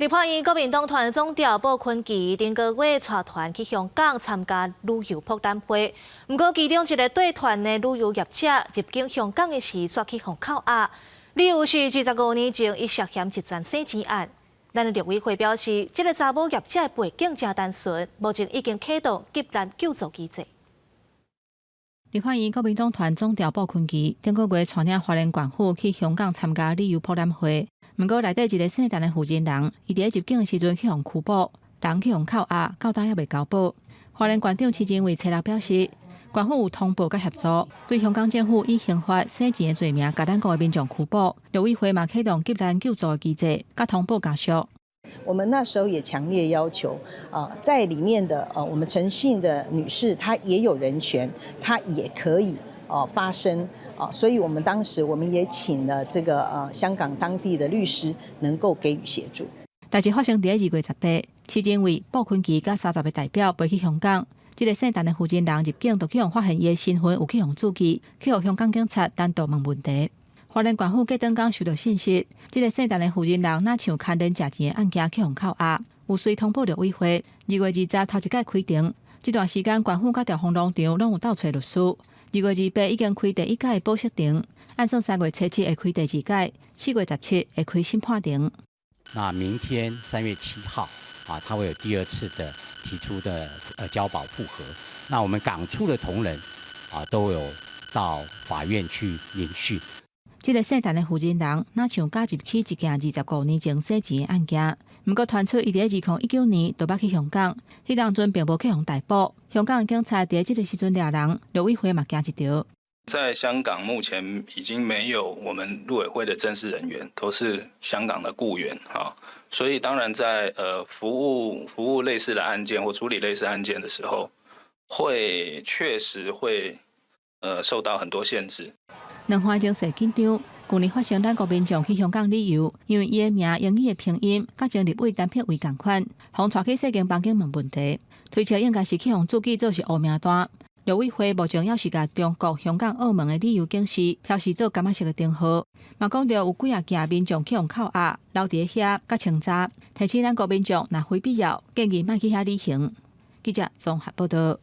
立法院國民黨團總召布坤琪頂個月帶團去香港參加旅遊博覽會，毋過其中一个帶團的旅遊業者入境香港的時，煞去予扣押，理由是25年前伊涉嫌集團洗錢案。咱的陸委會表示，這个查某業者的背景誠單純，目前已經啟動急難救助機制。立法院國民黨團總召布坤琪頂個月帶領花蓮縣府去香港參加旅遊博覽會。毋過內底一个姓陳的負責人，伊佇咧入境的時陣去予拘捕，人去予扣押，到今猶未交保。花蓮縣長徐正偉初六表示，縣府有通報佮協助，對香港政府以刑法洗錢的罪名，共咱國的民眾拘捕。陸委會嘛啟動急難救助的機制，佮通報家屬。我們那時候也強烈要求，啊，在裡面的我們陳姓的女士，她也有人權，她也可以哦發聲啊，所以我們當時我們也請了這個香港當地的律師，能夠給予協助。代誌發生佇2月18，徐正偉、布坤琪佮30个代表飛去香港，這个姓陳的負責人入境就去予發現伊的身份有去予註記，去予香港警察單獨問問題。花蓮縣府隔轉工收到信息，這个姓陳的負責人若像牽連食錢的案件去予扣押，有隨通報陸委會。2月20頭一擺開庭，這段時間縣府佮兆豐農場攏有鬥揣律師。2月28已經開第一擺的保釋庭，按算3月初7會開第二擺，4月17會開審判庭。那明天3月7號啊，他會有第二次的提出的交保複核。那我們港處的同仁啊，都有到法院去聆訊。這个姓陳的負責人，若像加入起一件25年前洗錢的案件，毋過傳出伊佇2019年就捌去香港，彼當陣並無去予逮捕。香港的警察佇這个時陣掠人，陸委會嘛驚一趒。在香港目前已經沒有我們陸委會的正式人員，都是香港的僱員哈，所以當然在服務類似的案件或處理類似案件的時候，會確實會受到很多限制。兩番情勢緊張，舊年發生咱國民眾去香港旅遊，因為伊的名英語的拼音，佮前立委陳柏惟仝款，予帶去稅警房間問問題，推測應該是去予註記做是烏名單。陸委會目前猶是共中國香港、澳門的旅遊警示標示做柑仔色的燈號，嘛講著有幾仔件民眾去予扣押，留佇遐佮清查，提醒咱國民眾若非必要，建議莫去遐旅行。記者綜合報道。